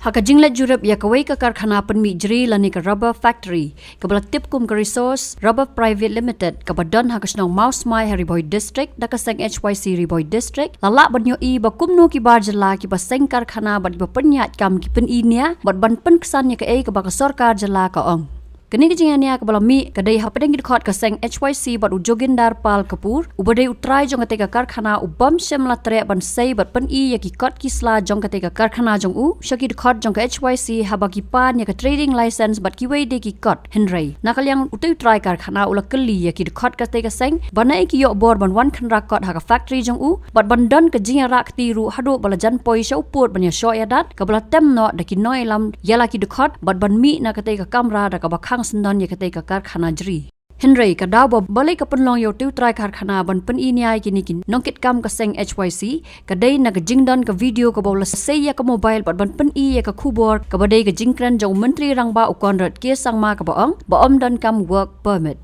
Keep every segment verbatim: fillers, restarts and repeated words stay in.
Ha ka jingleit jurip ïa kawei ka karkhana pynmih jri lane ka rubber factory kaba la tip kum ka Resource Rubber Private Limited kaba don ha ka shnong Mawsmai ha Ri Bhoi District da ka seng H Y C Ri Bhoi District, la lah ban ïohi ba kumno ki bar jylla kiba seng karkhana bad kiba pynïaid kam ki pyni nia bad ban pynksan ïa kaei kaba ka sorkar jylla ka ong. Kane ka jingïania kaba la mih ka dei hapdeng ki dkhot ka seng H Y C bad u Joginder Pal Kapoor, uba dei u trai jong katei ka karkhana, u bym shym la treh ban sei bad pyni ïa ki kot ki sla jong katei ka karkhana jong u sha ki dkhot jong ka H Y C haba ki pan ïa ka trading license bad kiwei de ki kot. Hynrei na ka liang utei u trai karkhana u la kylli ïa ki dkhot katei ka seng ba naei ki ïoh bor ban wan khynra kot ha ka factory jong u, bad ban don ka jingïarap kti ruh haduh ba la jan poi sha u pud ban ïashoh ïadat, kaba la tem noh da ki nongïalam ïa la ki dkhot bad ban mih na katei ka kamra da kaba khang syndon ïa katei ka karkhana jri. Hynrei ka daw ba balei ka pynlong ïa utei u trai karkhana ban pyni nia ïa kine ki nongkitkam ka seng H Y C, ka dei na ka jingdon ka video kaba u la sei ïa ka mobile bad ban pyni ïa ka khubor kaba dei ka jingkren jong u Myntri Rangbah u Conrad K Sangma kaba ong ba ym donkam work permit.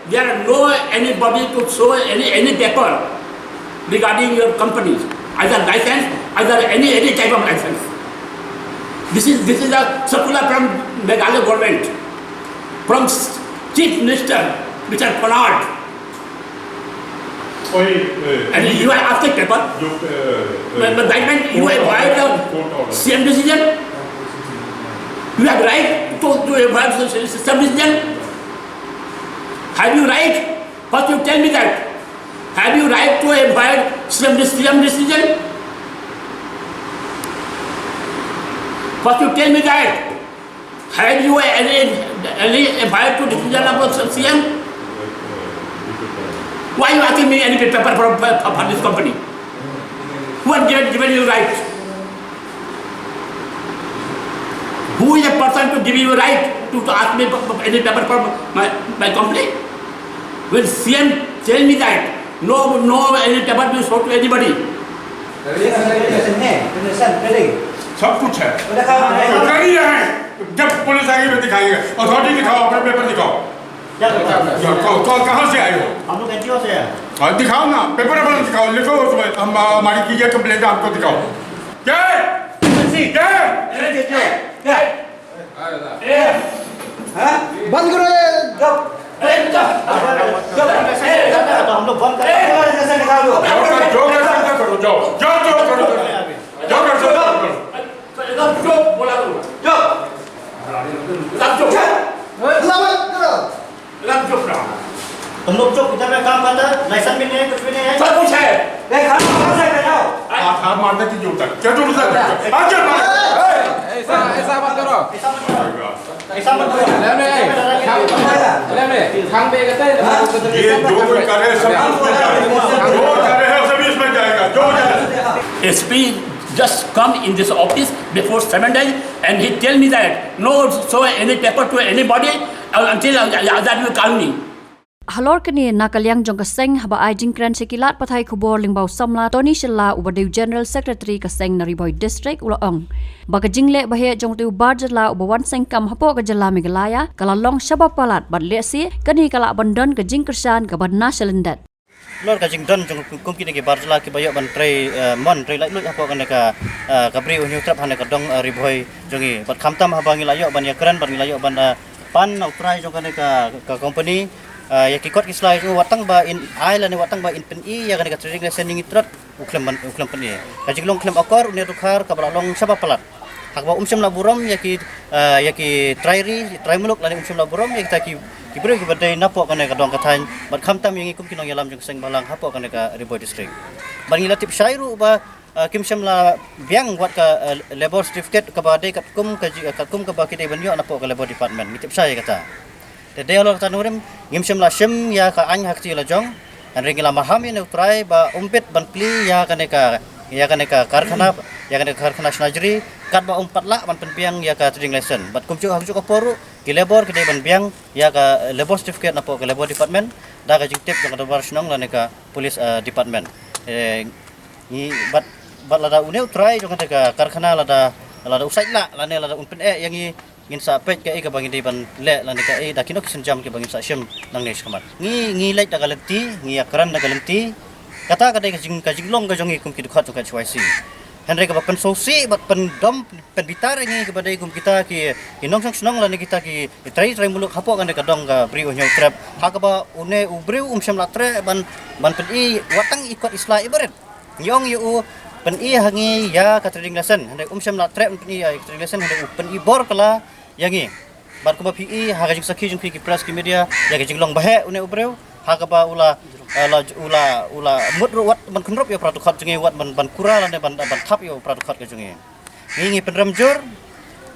There are no anybody to show any, any paper regarding your company, either license, either any, any type of license. This is, this is a circular from Meghalaya government, from Chief Minister, Mister Conrad. Oi, eh, And you are asking paper? you, eh, But, but that means you have violated the C M decision? You have right to, to have C M decision? Have you right? First you tell me that. Have you right to abide C M, C M decision? First you tell me that. Have you any, any abide to decision of C M? Why you asking me any paper from, from, from this company? Who has given, given you right? Who is a person to give you right to, to ask me for, for any paper from my, my company? When C M tell me that, no, no, any paper will show to anybody. Condition है, condition, trading। सब कुछ है। वो दिखाओ, तो दिखाओ। कर ही रहे हैं। जब पुलिस आएगी तो दिखाएंगे। अथॉरिटी दिखाओ, अपना पेपर दिखाओ। क्या करता है? तो, तो, तो कहाँ से आए हो? हम लोग एनजीओ से हैं। और दिखाओ ना, पेपर अपना दिखाओ, लिखो उसमें, हम, हमारी की ये कंप्लेंट है, आपको दिखाओ। क्या है? एमएलसी। क्या है? एनजीओ। क्या? हाँ? बंद करो ये। चुप। चुप। तो हम लोग बंद कर जो कर, जो कर सकते करो, जाओ। जाओ, जो करो, करो। जो कर सकते करो। एकदम चुप बोला करो। चुप। एकदम चुप। हल्ला मत करो। एकदम चुप रहो। तुम लोग चुप, इधर में काम करता है, लाइसेंस भी नहीं है, कुछ भी नहीं है। सब कुछ है। ए, खाना कहाँ से ले जाओ? आप, आप मारने की जरूरत है। क्या जरूरत है? आप क्या मार ऐसा ऐसा मत करो। ऐसा मत करो। ऐसा मत करो। ले में, ले में, खांग पे कहते हैं। ये जो कोई करे, सब उसमें जाएगा। जो करे है, सभी इसमें जाएगा। जो जाए। S P just come in this office before seven days and he tell me that no show any paper to anybody until that you call me. Halor kane na ka liang jong ka seng haba ai jingkren sha ki lad pathai khubor lyngba u samla Tony Shylla uba dei u General Secretary ka seng na Ri Bhoi District u la ong ba ka jingleh ba heh jong utei u bar jylla uba wan seng kam hapoh ka jylla Meghalaya ka la long shaba palat bad lehse kane ka lah ban don ka jingkyrshan kaba na sha lyndet. Halor ka jingdon jong kum kine ki bar jylla kiba ïoh ban trei, eh, mon trei laitluid hapoh kane ka, eh, ka Bri u Hynñiewtrep ha kane ka dong, eh, Ri Bhoi jong ngi. Bad khamtam haba ngi la ïoh ban ïakren bad ngi la ïoh ban, eh, pan na u trai jong kane ka, ka company, eh, ïa ki kot ki sla jong u wat tang ba in ai lane wat tang ba in pyni ïa kane ka trading license ïa ngi trot u khlem ban, u khlem pyni. Ka jinglong khlem akor une u dkhar kaba la long shaba palat. Ha kaba um shym la burom ïa ki, eh, ïa ki trai ri, trai muluk lane um shym la burom ïa kita ki, ki briew kiba dei napoh kane ka dong ka thaiñ bad khamtam ïa ngi kum ki nongïalam jong ka seng bhalang hapoh kane ka Ri Bhoi District. Bad ngi la tip shai ruh ba, eh, kim shym la biang wat ka, eh, labour certificate kaba dei katkum ka ji-, katkum kaba ki dei ban ïoh napoh ka labour department. Ngi tip shai ïa kata. Te dei halor kata nongrim ngim shym la shim ïa ka aiñ ha kti la jong. Hynrei ngi la maham ïa une u trai ba um bit ban plie ïa kane ka, ïa kane ka karkhana, ïa kane ka karkhana shna jri katba um pat lah ban pynbiang ïa ka trading license. Bad kumjuh ha kajuh ka por ruh ki labour ki dei ban biang ïa ka labour certificate napoh ka labour department da ka jingtip jong ka dorbar shnong lane ka police, eh, department. Eh, ngi bad, bad lada une u trai jong kane ka karkhana lada, lada u sait lah lane lada un pyneh ïa ngi ngin sa peit kaei kaba ngi dei ban leh lane kaei da kino ki sienjam kiba ngin sa shim nangne shakhmat. Ngi, ngi leit da ka lynti, ngi ïakren da ka lynti. Kata ka dei ka jing, ka jinglong ka jong ngi kum ki dkhot jong ka H Y C. Hynrei kaba pynsngewsih bad pyndom pynbitar ïa ngi kaba dei kum kita ki, ki nongshong shnong lane kita ki trai trai muluk hapoh kane ka dong ka Bri u Hynñiewtrep, ha kaba une u briew um shym la treh ban, ban pyni wat tang i kot i sla ibarit. Ngi ong ïa u pyni ha ngi ïa ka trading license, hynrei um shym la treh ban pyni ïa ka trading license, hynrei u pyni bor kylla ïa ngi. Bad kumba phi i ha ka jingsakhi jong phi ki press ki media ïa ka jinglong baheh une u briew, ha kaba u la, eh, la, u la, u la mut ruh wat ban kynrup ïa u para dkhot jong ngi, wat ban, ban kura lane ban, ban thap ïa u para dkhot ka jong ngi. Ngi, ngi pynrem jur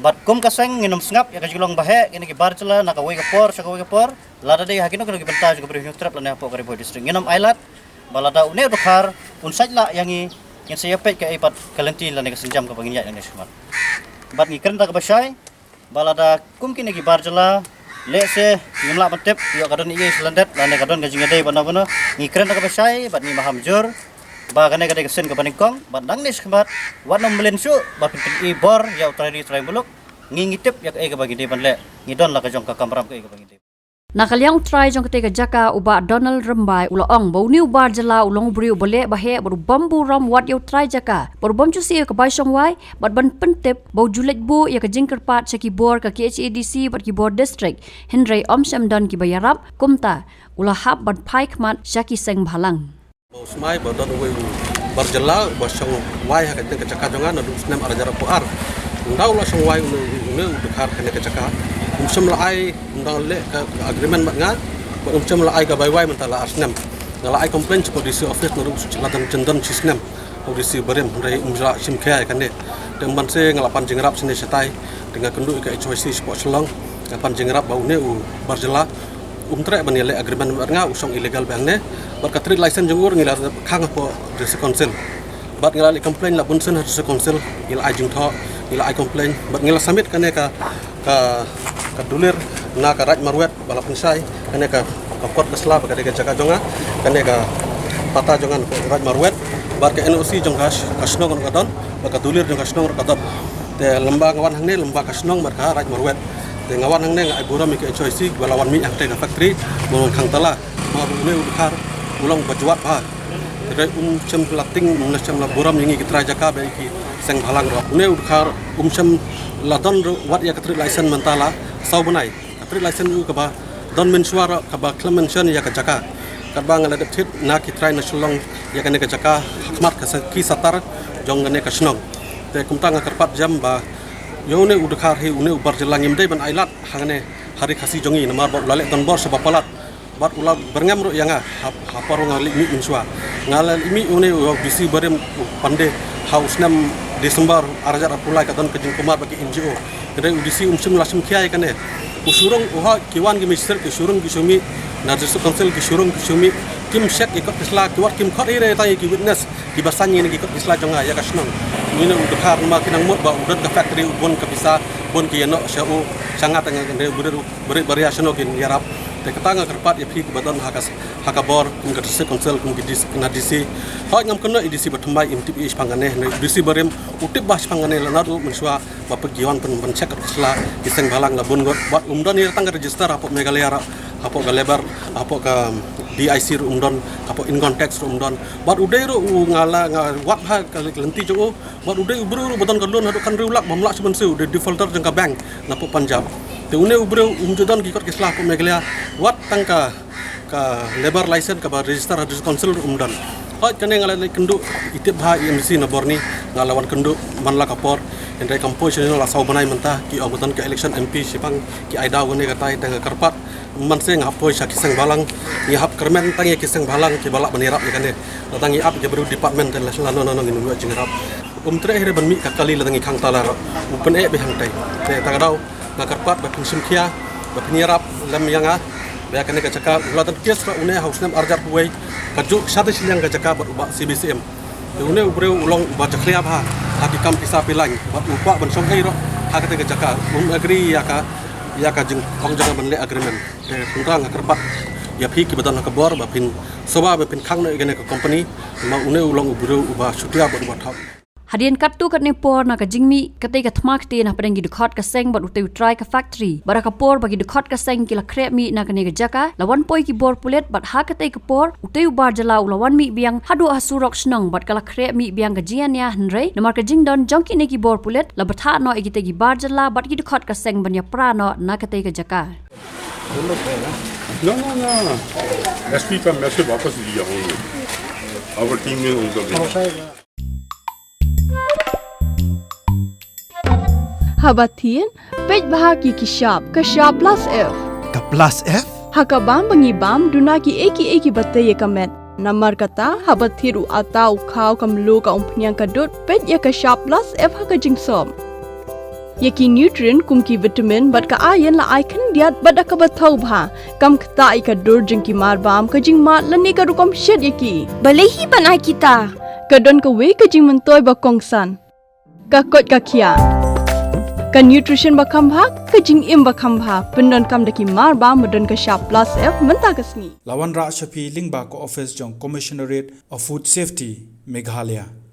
bad kum ka seng ngin ym sngap ïa ka jinglong baheh kine ki bar jylla na kawei ka por sha kawei ka por, lada dei ha kino kino ki bynta jong ka Bri u Hynñiewtrep lane hapoh ka Ri Bhoi District. Ngin ym ailad ba lada une u dkhar un sait lah ïa ngi, ngin sa ïa peit kaei pat ka lynti lane ka sienjam kaba ngin ïaid nangne shakhmat. Bad ngi kren da kaba shai ba lada kum kine ki bar jylla lehse ngim lah ban tip ïoh ka don ei ei sha lyndet lane ka don ka jingïadei bano bano, ngi kren da kaba shai bad ngi maham jur ba kane ka dei ka sien kaba nyngkong bad nangne shakhmat wat nym mlien shuh ba phin pyni bor ïa u trai ri trai muluk. Ngi, ngi tip ïa kaei kaba ngi dei ban leh, ngi don la ka jong ka kamram kaei kaba ngi dei. Na ka liang u trai jong katei ka jaka u Bah Donald Rymbai u la ong ba une u bar jylla u long u briew uba leh baheh bad u bym burom wat ïa u trai jaka bad u bym ju siew ïa ka bai shong wai bad ban pyntip ba u ju leit buh ïa ka jingkyrpad sha ki bor ka K H A D C bad ki bor district, hynrei ym shym don kiba ïarap, kumta u la hap ban phai khmat sha ki seng bhalang. Ba u smai ba don uwei u bar jylla uba shong wai ha kane ka jaka jong nga naduh u snem ar hajar arphew ar. Ynda u la shong wai une, une u dkhar kane ka jaka, um shym la ai, ynda u leh ka, ka agreement bad nga, bad um shym la ai ka bai wai mynta la ar snem. Nga la ai complaint sha ka D C office naduh la don jingdon shi snem. U D C barim, hynrei um ju la shim khia ïa kane. Te mynta nga la pan jingïarap shane shatai, te nga kynduh ïa ka H Y C shapoh Shillong, nga pan jingïarap ba une u bar jylla um treh ban ïaleh agreement bad nga, u shong illegal bad hangne. Bad ka trade license jong u ngi la khang hapoh District Council. Bad ngi la leit complain la bun sien ha District Council, ngi la ai jingthoh, ngi la ai complain. Bad ngi la submit kane ka, ka, ka dulir na ka Raid Marwet ba la pynshai kane ka, ka kot ka sla ba ka dei ka jaka jong nga, kane ka patta jong nga na ka Raid Marwet. Bad ka N O C jong ka, ka shnong ruh ka don, bad ka dulir jong ka shnong ruh ka don. Te lymba nga wan hangne, lymba ka shnong bad ka Raid Marwet. Te nga wan hangne nga ai burom ïa ka H Y C ba la wan mih hangtei ka factory, ba wan khang tala. Namar une u dkhar u long ba jwat bha. Te dei um shym la tieng, um shym la burom ïa ngi ki trai jaka bad ïa ki seng bhalang ruh. Une u dkhar um shym la don ruh wat ïa ka trade license mynta la saw bnai. Ka trade license u kaba don mynshuwa ruh kaba khlem mention ïa ka jaka. Katba nga la dep thied na ki trai na Shillong ïa kane ka jaka ha khmat ka sa-, ki satar jong kane ka shnong. Te kumta nga kyrpad jam ba ïa une u dkhar hi, une u bar jylla ngim dei ban ailad hangne ha ri Khasi jong ngi namar ba u la leh donbor sha ba palat. Bad u la byrngem ruh ïa nga ha, ha por nga leit mih mynshuwa. Nga la leit mih une u D C barim u Pandey ha u snem December ar hajar arphew lai, ka don ka jingkyrmen bad ki N G O. Hynrei u D C um shym la shim khia ïa kane. U shu rung, u hoi ki wan ki magistrate ki shu rung ki shu mih, na District Council ki shu rung ki shu mih. Kim check ïa kot ki sla, ki wat kim khot ei ei tang ïa ki witness kiba saiñ ïa ki kot ki sla jong nga ïa ka shnong. Une u dkhar namar ki nang mut ba u don ka factory, u bun ka pisa, bun ki ïa noh sha u, sha nga, tang hynrei u bret, u bret baria shano kin ïarap. Te kata nga kyrpad ïa phi kiba don ha ka, ha ka bor, kum ka District Council, kum ki D C, na D C. Hoi ngam kynnoh ïa D C ba thymmai, im tip ïa i shaphang kane, hynrei u D C barim u tip bha shaphang kane, la naduh mynshuwa ba peit ki wan pyn, pyncheck kot ki sla, ki seng bhalang la bun kot, bad um don ïa tang ka register hapoh Meghalaya ruh, hapoh ka labour, hapoh ka D I C ruh um don, hapoh income tax ruh um don. Bad u dei ruh u, nga la, nga wad ha ka lynti jong u, bad u dei u briew ruh ba don ka loan haduh khathynriew lak bym lah shuh ban siew, u dei defaulter jong ka bank napoh Punjab. Te une u briew um ju don ki kot ki sla hapoh Meghalaya, wat tang ka ka labour license kaba register ha District Council ruh um don. Hooid, kane nga la leit kynduh, i tip bha i M D C na Borni, nga la wan kynduh man la ka por, hynrei kam poi shano la saw bnai mynta, ki ong ba don ka election M P shaphang, ki ai daw kane katai, te nga kyrpad, mynta nga hap poi sha ki seng bhalang, ngi hap kyrmen tang ïa ki seng bhalang kiba lah ban ïarap ïa kane. Lada ngi ap ïa ki briew department te la lano lano ngin ym ïoh jingïarap. Um treh hi re ban mih ka kali lada ngi khang tala ruh. U pyneh beit hangtai. Te ta ka daw nga kyrpad ba phin shim khia, ba phin ïarap lem ïa nga. Ba ïa kane ka jaka u la don case ruh une ha u snem ar hajar arphew wei, kajuh shata shiliang ka jaka bad u Bah C B C M. Te une u briew u long uba jakhlia bha ha ki kam pisa pilan bad u kwah ban shong ei ruh ha kata ka jaka. Um agree ïa ka, ïa ka jingong jong nga ban leh agreement. Te kumta nga kyrpad ïa phi kiba don ha ka bor ba phin sngewbha ba phin khang noh ïa kane ka company. Namar une u long u briew uba shutia bad uba thok. Hadien katto katne por na ka jingmih katei ka thma ktien hapdeng ki dkhot ka seng bad utei u trai ka factory, bad ha ka por ba ki dkhot ka seng ki la khreh mih na kane ka jaka, la wan poi ki bor pulit bad ha katei ka por utei u bar jylla u la wan mih biang haduh ha surok shnong bad ka la khreh mih biang ka jingïania, hynrei namar ka jingdon jong kine ki bor pulit la bthah noh ïa kitei ki bar jylla bad ki dkhot ka seng ban ïapra noh na katei ka jaka. ना ना ना एसपी का मैसेज वापस लिया हूँ। अब टीम में उनका भेजा। Haba thied, peit bha ki ki shap, ka shap plus F. Ka plus F? Ha ka bam ba ngi bam, duna ki ei ki ei ki ba tei ïa ka met. Namar kata, haba thied u atta, u khaw, ka mluh, ka umphniang, ka dud, peit ïa ka shap plus F ha ka jingsop. Ïa ki nutrient kum ki vitamin bad ka iron la ai khyndiat bad da kaba thaw bha. Kam ktah ïa ka dur jong ki mar bam, ka jingmad lane ka rukom shet ïa ki. Balei hi ban ai kita? Ka don kawei ka jingmyntoi ba kongsan. Ka koit ka khiah. Ka nutrition ba kham bha, ka jingim ba kham bha. Pyndonkam da ki mar bam ba don ka shap plus F mynta ka sngi. La wanrah sha phi lyngba ka office jong Commissionerate of Food Safety, Meghalaya.